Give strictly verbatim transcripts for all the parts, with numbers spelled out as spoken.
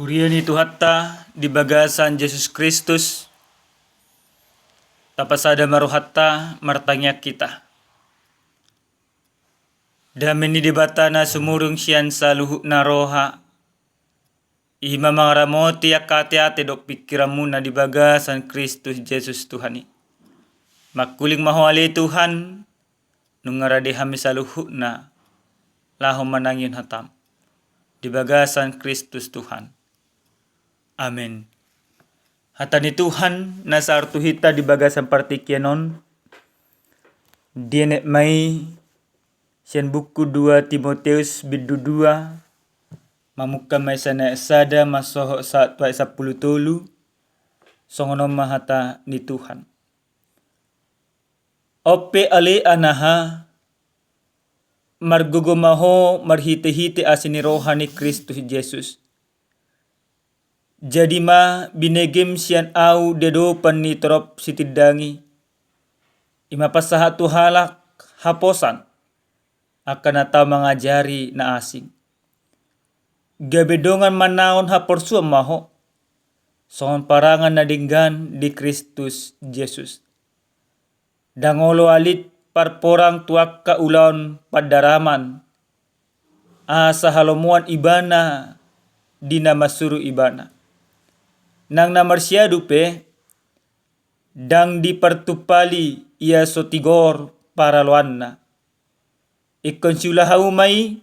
Huria ni Tuhanta di bagasan Jesus Kristus, tapasada ma rohanta martangiang hita. Dame ni Debata na sumurung sian saluhutna roha, i ma mangaramoti angka ateate dohot pingkiranmuna di bagasan Kristus Jesus Tuhan i. Mangkuling ma Ho ale Tuhan, nunga rade hami saluhutna laho manangihon hataM di bagasan Kristus Tuhan. Amen. Hata ni Tuhan na sahat tu hita di bagasan partingkian on, dienet ma i sian buku dua Timoteus bindu dua, mamungka ma i sian ayat sada mansohot sahat tu ayat sampulu tolu. Songon on ma hata ni Tuhan. On pe ale anaha, margogo ma ho marhitehite asi ni roha ni Kristus Jesus. Jadi ma binegem sian ahu di adopan ni torop sitindangi, i ma pasahat tu halak haposan, angka na tau mangajari na asing. Gabe dongan manaon haporsuan ma ho, songon parangan na denggan di Kristus Jesus. Ndang olo alit parporang tu angka ulaon pandaraman, asa halomoan ibana di na mansuru ibana. Nang na marsiadu pe, ndang dipartumpali ia so tigor paraloanna. Ingkon siulahon ma i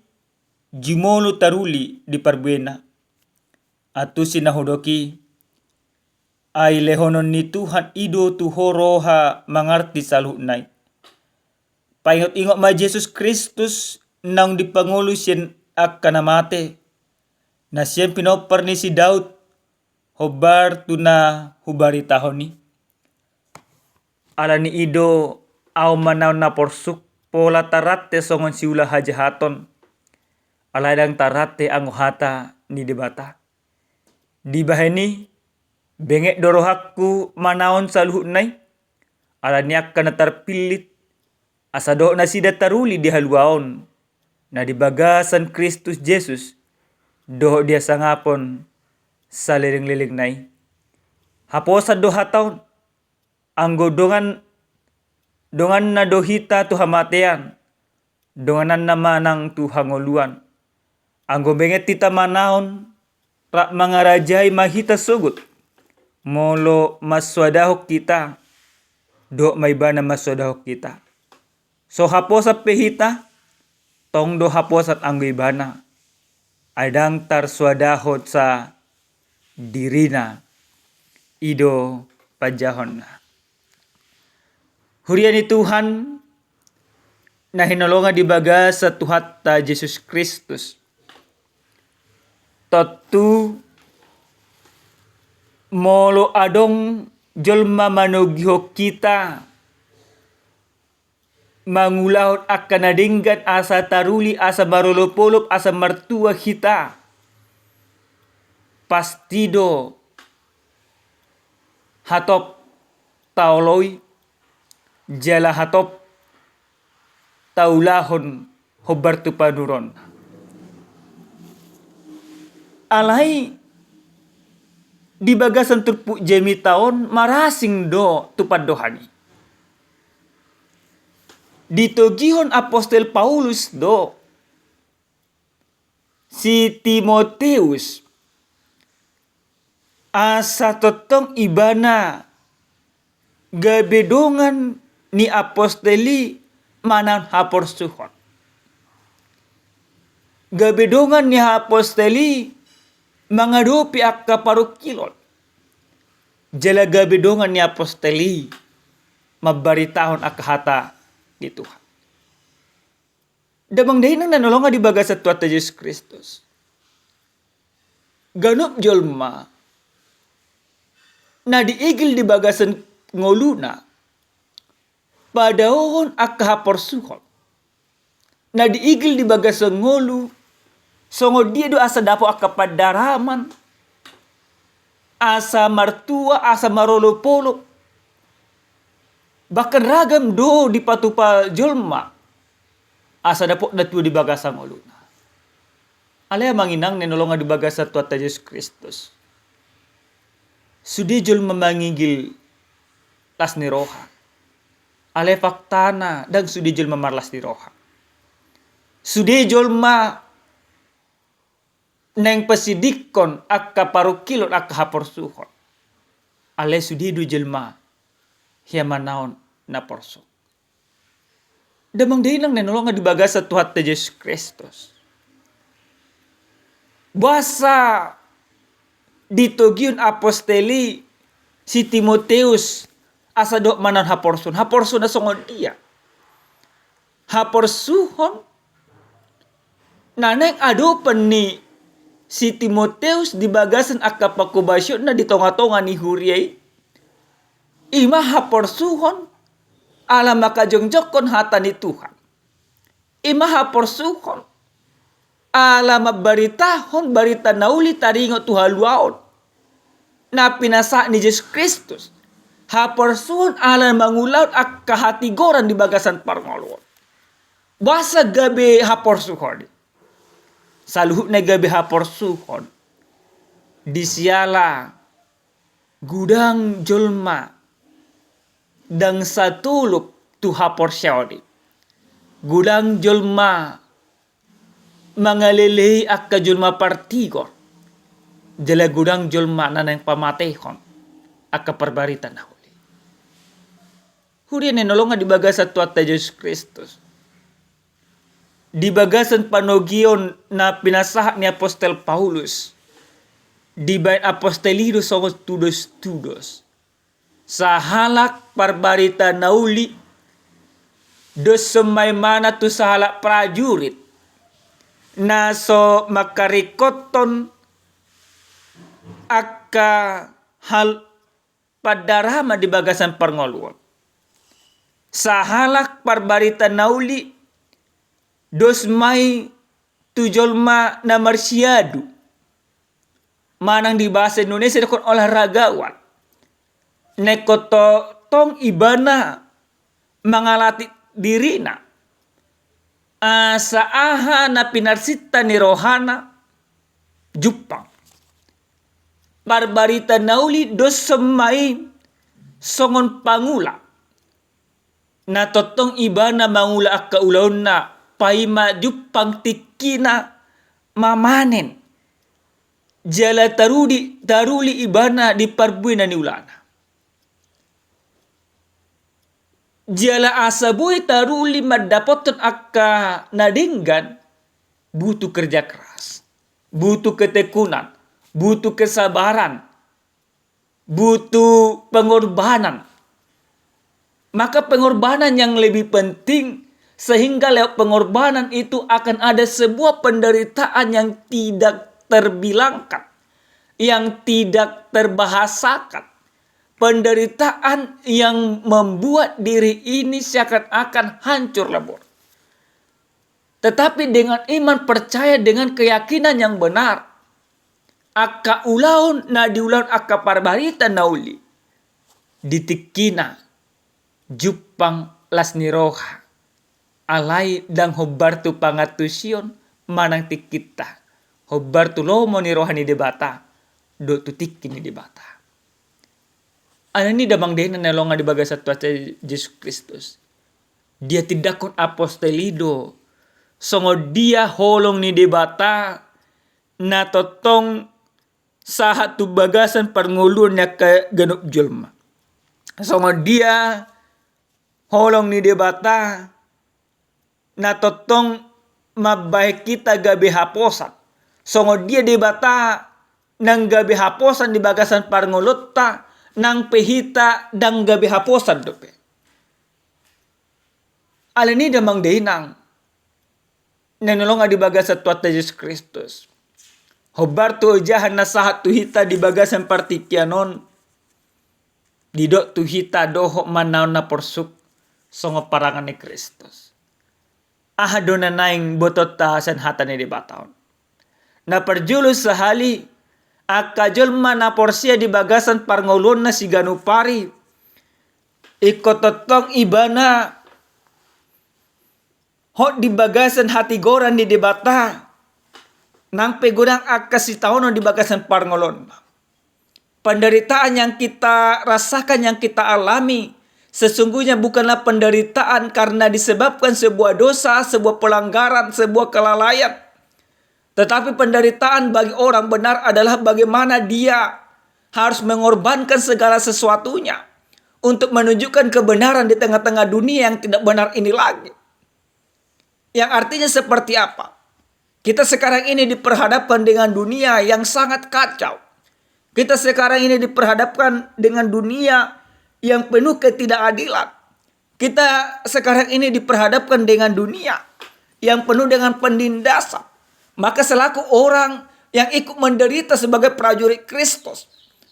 jumolo taruli di parbuena. Antusi na hudok i, ai lehonon ni Tuhan i do tu ho roha mangarti saluhutna i. Paingotingot ma Jesus Kristus naung dipangolu sian angka na mate, na sian pinompar ni si Daud, hombar tu na hubaritahon i. Ala ni i do ahu manaon na porsuk, pola tarrante songon siula hajahaton, alai ndang tarrante anggo hata ni Debata. Dibahen i, benget do rohangku manaon saluhutna i, ala ni angka na tarpillit, asa dohot nasida taruli di haluaon na di bagasan Kristus Jesus, dohot di hasangapon salelenglelengna i. Haposan do hata on, anggo dongan, donganna do hita tu hamatean, dongananna ma nang tu hangoluan. Anggo benget hita manaon, rap mangarajai ma hita sogot. Molo mansoadahon hita, dohot ma ibana mansoadahon hita. So haposan pe hita, tong do haposan anggo ibana, ai ndang tarsoadahon sa dirina. I do panjahonna. Huria ni Tuhan na hinaholongan di bagasan Tuhanta Jesus Kristus. Tontu molo adong jolma manogihon hita mangulahon angka na denggan asa taruli, asa marolopolop, asa martua hita, pasti do hatop taoloi jala hatop taulahon hombar tu panuruon. Alai di bagasan turpuk jamita on marasing do tu pandohan i. Ditogihon apostel Paulus do si Timoteus asa tongtong ibana gabe dongan ni apostel i manaon haporsuhon. Gabe dongan ni apostel i mangadopi angka parungkilon. Jala gabe dongan ni apostel i mambaritahon angka hata ni Tuhan. Damang dainang na hinaholongan di bagasan Tuhanta Jesus Kristus. Ganup jolma na diigil di bagasan ngoluna padaohon angka haporsuhon. Na diigil di bagasan ngolu, songon dia do asa dapot angka pandaraman, asa martua, asa marolopolop. Bahkan ragam do dipatupa jolma asa dapot na tua di bagasan ngoluna. Alai amang inang na hinaholongan di bagasan Tuhanta Jesus Kristus, sude jolma mangigil las ni roha. Alai faktana, ndang sude jolma marlas ni roha. Sude jolma naeng pasidingkon angka parungkilon, angka haporsuhon. Alai sude do jolma hea manaon na porsuk. Damang dainang na hinaholongan di bagasan Tuhanta Jesus Kristus, boasa ditogihon apostel i si Timoteus asa dohot manaon haporsuhon? Haporsuhon na songon dia? Haporsuhon na naeng adopan ni si Timoteus di bagasan angka pangkobasionna di tongatonga ni huria i, i ma haporsuhon ala manghajongjonghon hata ni Tuhan. I ma haporsuhon ala mambaritahon barita na uli taringot tu haluaon na pinasahat ni Jesus Kristus. Haporsuhon ala mangulahon angka hatigoran di bagasan parngoluon. Boasa gabe haporsuhon i? Saluhutna gabe haporsuhon di siala godang jolma ndang satolop tu haporseaon i. Godang jolma mangalehon angka jolma partigor, jala godang jolma na naeng pamatehon angka parbarita na uli. Huria na hinaholongan di bagasan Tuhanta Jesus Kristus, di bagasan panogihon na pinasahat ni apostel Paulus, dibahen apostel i do songon tudostudos. Sahalak parbarita na uli dos ma ibana tu sahalak prajurit na so mangkaringkothon angka hal pandarama di bagasan parngoluon. Sahalak parbarita na uli dos ma i tu jolma na marsiadu, manang di bahasa Indonesia didok olahragawan. Naeng tongtong ibana mangalatih dirina asa aha na pinarsinta ni rohana jumpang. Parbarita na uli dos ma i songon pangula na tongtong ibana mangula angka ulaonna, paima jumpang tingkina mamanen jala taruli, taruli ibana di parbuena ni ulaonna. Jala asa boi taruli mandapothon angka na denggan, butuh kerja keras, butuh ketekunan, butuh kesabaran, butuh pengorbanan. Maka pengorbanan yang lebih penting, sehingga lewat pengorbanan itu akan ada sebuah penderitaan yang tidak terbilangkan, yang tidak terbahasakan, penderitaan yang membuat diri ini seakan-akan hancur lebur. Tetapi dengan iman percaya, dengan keyakinan yang benar, angka ulaon na diulahon angka parbarita na uli, di tingkina jumpang las ni roha. Alai ndang hombar tu pangantusion manang tingkinta, hombar tu lomo ni roha ni Debata dohot tu tingki ni Debata. Alani damang dainang na hinaholongan di bagasan Tuhanta Jesus Kristus, dihatindangkon apostel i do songon dia holong ni Debata na tongtong sahat tu bagasan parngoluon ni angka ganup jolma. Songon dia holong ni Debata na tongtong mambahen hita gabe haposan. Songon dia Debata nang gabe haposan di bagasan parngoluonta, nang pe hita ndang gabe haposan dope. Alani damang dainang na hinaholongan di bagasan Tuhanta Jesus Kristus, hombar tu ojahan na sahat tu hita di bagasan partingkian on, didok tu hita dohot manaon na porsuk songon parange ni Kristus. Aha do na naeng botoonta sian hata ni Debata on? Na parjolo sahali, angka jolma na porsea di bagasan parngoluonna siganup ari, ingkon tongtong ibana hot di bagasan hatigoran ni Debata, Nang pe godang angka sitaonon di bagasan parngoluon. Penderitaan yang kita rasakan, yang kita alami, sesungguhnya bukanlah penderitaan karena disebabkan sebuah dosa, sebuah pelanggaran, sebuah kelalaian. Tetapi penderitaan bagi orang benar adalah bagaimana dia harus mengorbankan segala sesuatunya untuk menunjukkan kebenaran di tengah-tengah dunia yang tidak benar ini lagi. Yang artinya seperti apa? Kita sekarang ini diperhadapkan dengan dunia yang sangat kacau. Kita sekarang ini diperhadapkan dengan dunia yang penuh ketidakadilan. Kita sekarang ini diperhadapkan dengan dunia yang penuh dengan penindasan. Maka selaku orang yang ikut menderita sebagai prajurit Kristus,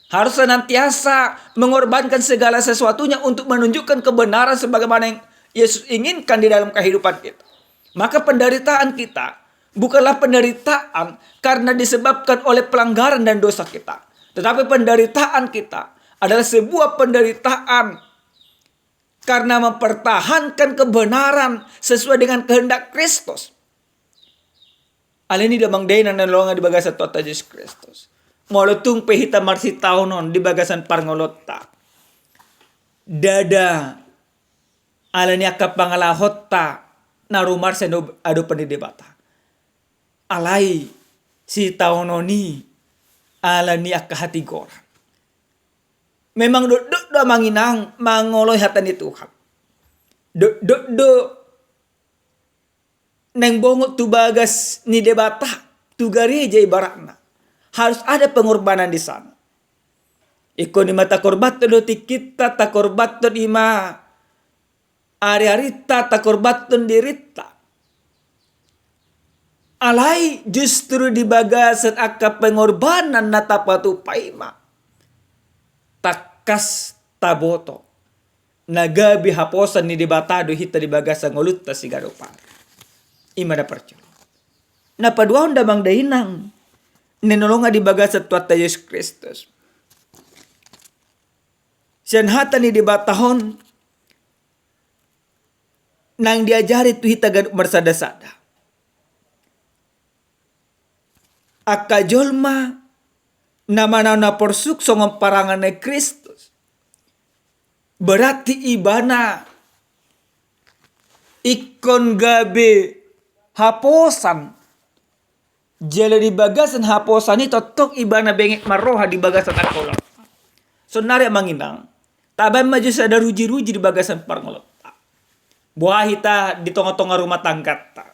harus senantiasa mengorbankan segala sesuatunya untuk menunjukkan kebenaran sebagaimana yang Yesus inginkan di dalam kehidupan kita. Maka penderitaan kita bukanlah penderitaan karena disebabkan oleh pelanggaran dan dosa kita. Tetapi penderitaan kita adalah sebuah penderitaan karena mempertahankan kebenaran sesuai dengan kehendak Kristus. Alani damang dainang na hinaholongan di bagasan Tuhanta Jesus Kristus. Molo tung pe hita marsitaonon di bagasan parngoluonta. Ndada alani angka pangalahonta na rumarsai adopan ni Debata. Alai sitaonon i alani angka hatigoran. Memang dokdok do amang inang mangoloi hata ni Tuhan. Dokdok do naeng bongot tu bagas ni Debata, tu gareja ibaratna. Harus ada pengorbanan di sana. Ingkon i ma takorbanhon do tingkinta, takorbanhon i ma ariarinta, takorbanhon dirinta. Alai justru di bagasan angka pengorbanan na tapatupa i ma tangkas taboto na gabe haposan ni Debata do hita di bagasan ngolunta siganup ari. I ma na parjolo. Na paduahon damang dainang na hinaholongan di bagasan Tuhanta Jesus Kristus. Sian hata ni Debata on naeng diajari tu hita ganup marsadasada. Angka jolma na manaon na porsuk songon parangan ni Kristus, berarti ibana ingkon gabe haposan. Jala di bagasan haposan i tongtong ibana benget marroha di bagasan angka ulaon. Saonari amang inang, tabaen ma jo sada rujiruji di bagasan parngoluonta. Boha hita di tongatonga rumah tangganta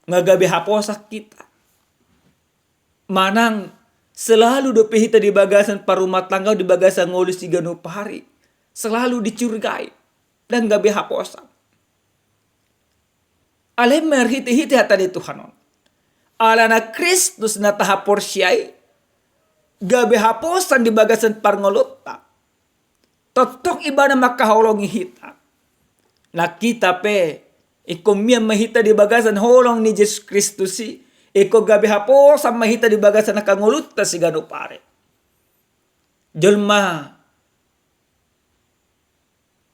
nga gabe haposan hita. Manang selalu dope hita di bagasan parrumah tangga, di bagasan ngolu siganup ari selalu dicurigai, ndang gabe haposan. Alai marhitehite hata ni Tuhan on, alana Kristus na tahaporseai gabe haposan di bagasan parngoluonta. Tongtong ibana mangkaholongi hita. Nang hita pe ingkon mian ma hita di bagasan holong ni Jesus Kristus i, ingkon gabe haposan ma hita di bagasan angka ngolunta siganup ari. Jolma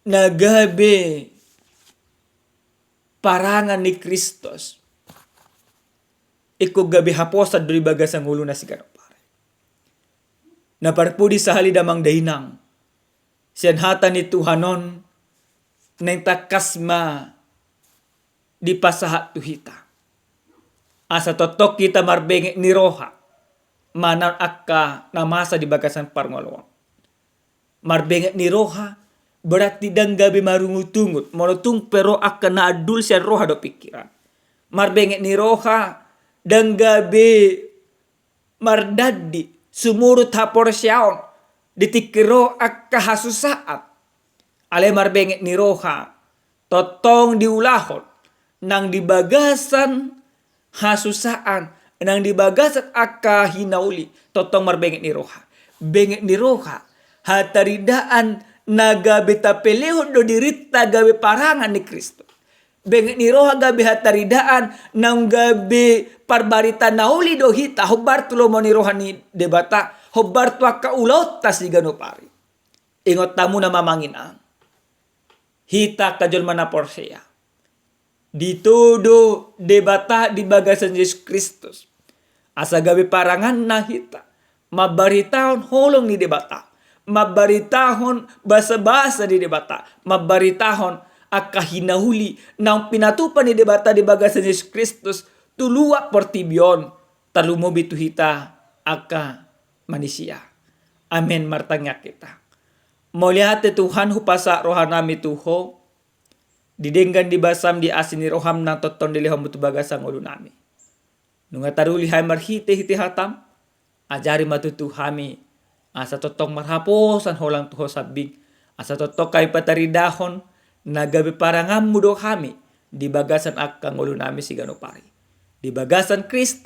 na gabe parangan ni Kristus ingkon gabe haposan do di bagasan ngoluna siganup ari. Na parpudi sahali damang dainang, sian hata ni Tuhan on naeng tangkas ma dipasahat tu hita asa tongtong hita marbenget ni roha manaon angka na masa di bagasan parngoluon. Marbenget ni roha berarti ndang gabe marungutungut molo tung pe ro angka na andul sian roha dohot pingkiran. Marbenget ni roha ndang gabe mardandi sumurut haporseaon di tingki ro angka hasusaan. Alai marbenget ni roha tongtong diulahon nang di bagasan hasusaan, nang di bagasan angka hinauli, tongtong marbenget ni roha. Benget ni roha, hataridaan na gabe tapelehon do dirinta gabe parangan ni Kristus. Benget ni roha gabe hataridaan naung gabe parbarita na uli do hita hombar tu lomo ni roha ni Debata, hombar tu angka ulaonta siganup ari. Ingot hamu ma amang inang, hita angka jolma na porsea, Ditodo Debata di bagasan Jesus Kristus, asa gabe paranganna hita mambaritahon holong ni Debata, mambaritahon basabasa ni Debata, mambaritahon angka hinauli naung pinatupa ni Debata di bagasan Jesus Kristus tu luat portibi on, tarlumobi tu hita angka manisia. Amen. Martangiang hita. Mauliate Tuhan, hupasahat rohanami tu Ho, di denggan ni basam, di asi ni roham na tongtong dilehonmu tu bagasan ngolunami. Nunga taruli hami marhitehite hatam, ajari ma tutu hami asa tongtong marhaposan holan tu Ho sambing, asa tongtong hami pataridahon na gabe paranganmu do hami di bagasan angka ngolunami siganup ari. Di bagasan Kristus